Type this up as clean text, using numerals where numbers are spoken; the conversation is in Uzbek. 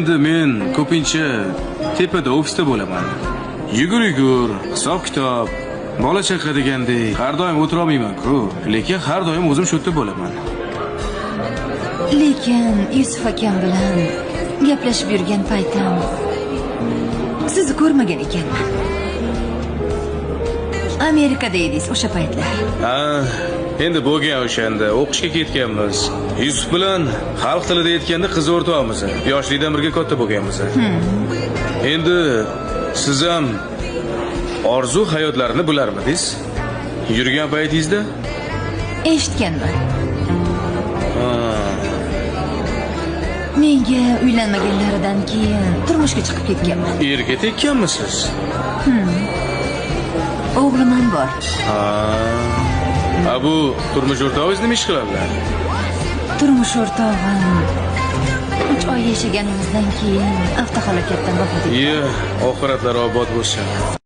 Endi men ko'pincha tepada ofisda bo'laman. Yugur yugur, hisob kitob, bola chaqa degandek har doim o'tirolmayman-ku. Lekin har doim o'zim shu yerda bo'laman. Lekin Yusuf akam bilan gaplashib yurgan paytim sizni ko'rmagan ekanman. Amerikada edingiz o'sha paytlar. Ha, endi bo'lgan o'shanda o'qishga ketganmiz. Yusuf bilan xalq tilida aytganda qiz o'rtoqmiz. Yoshlikdan birga katta bo'lganmiz. Endi siz ham orzu hayotlarini bilarmidingiz? Yurgan paytingizda? Eshitganman. Menga uylanmaganlaridan keyin turmushga chiqib ketganman. Erga tekkanmisiz? O'g'lim ham bor. Ha. A bu turmush o'rtog'ingiz nima ish qiladilar? Turmush o'rtog'im 3 oy yashaganimizdan keyin avtohalokatdan vafot etdi. Iya, oxiratlari obod bo'lsin.